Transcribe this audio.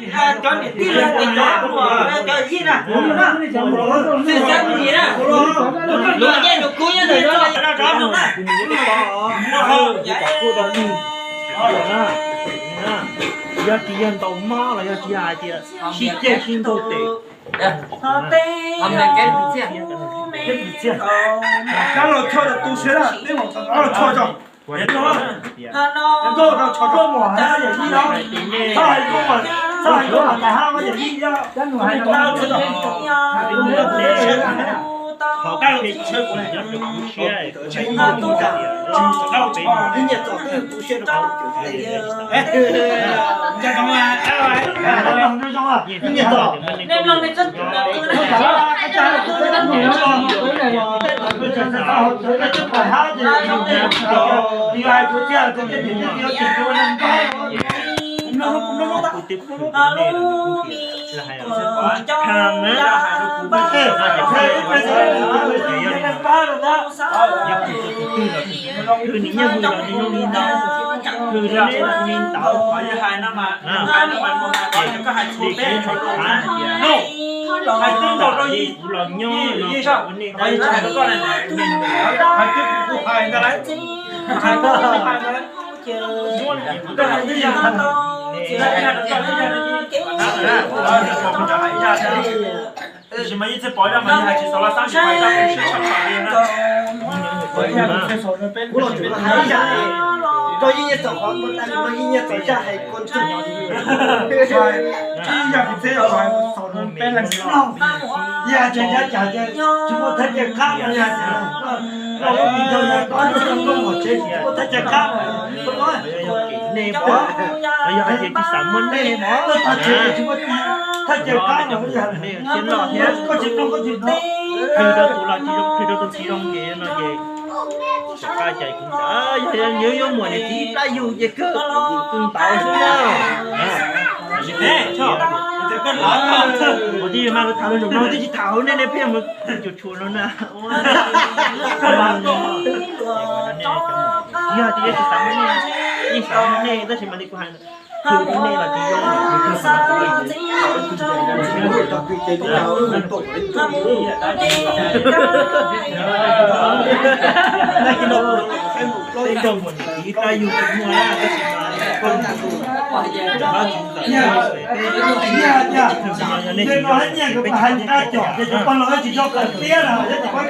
Cov niam tij los cov, cov yij na, xwm xeeb tus yim na, luag ncej luag kub nyob ntawm no. Yog tsis yog ntaus mob los yog tsis yog hais tias sib ceg sib ntaus tes. Kab los choj rau tu siab na, peb mam rov qab los choj tso. Nkauj rau tshov rooj mus hais yam yij no, txhob hais nkauj mas, txhob hais nkauj mas tais hab mas yam yij no. Hais nkauj mas tshov rooj mus hais yam yij no. Khwv nim nyob hwj los nws yooj li ntawd, hwj rau neb li ntawd. Ces kuv los nyob no ua nej tab sis mas yeej tsis pom ib zaj mas yeej hais tsis xaus los xab tsis pom ib zaj kuv siab tshaj plaws li na. Kuv los tseem hais ib zaj, rau yeej nyiaj txaus qhov muaj tais los yeej nyiaj txaus zaj hais kua ntxoog. Ib zaj kuv txheb xaus rau peb leeg mloog, yog tseem nyob cas ces tsis muaj thaj chaw qab no, yog tias los lub video no tau tsis muaj mom tsev tsis muaj thaj chaw qab no, nej pom los yog hais tias tsis xav muaj nej mog, tag tsev tsis muaj thaj chaw qab no, yog nej siab loj thiab, koj tsis mloog koj tsis hnov, khwv rau tus los tsis zoo, khwv rau tus tsis zoo ces no ces Tom qab ces kuv ntawd yog yuav yuav muam niam txiv ib plab yug ces kawg tus ntawd xwb na. Ua tib mas tham lus num no twb tsis tham hauv nej, nej pheej mus cuam tshuam no na. Yog tias tsis xav muaj nej, yeej xav muaj nej tab sis mas li kuv hais, khwv rau nej los tsis zoo, khwv rau tus los tsis zoo. Tej nrog muam niam txiv ib plab yug tsis muaj na, tab sis mas koj tus los tsis txawm, yog nej tsis zoo, peb tsis zoo.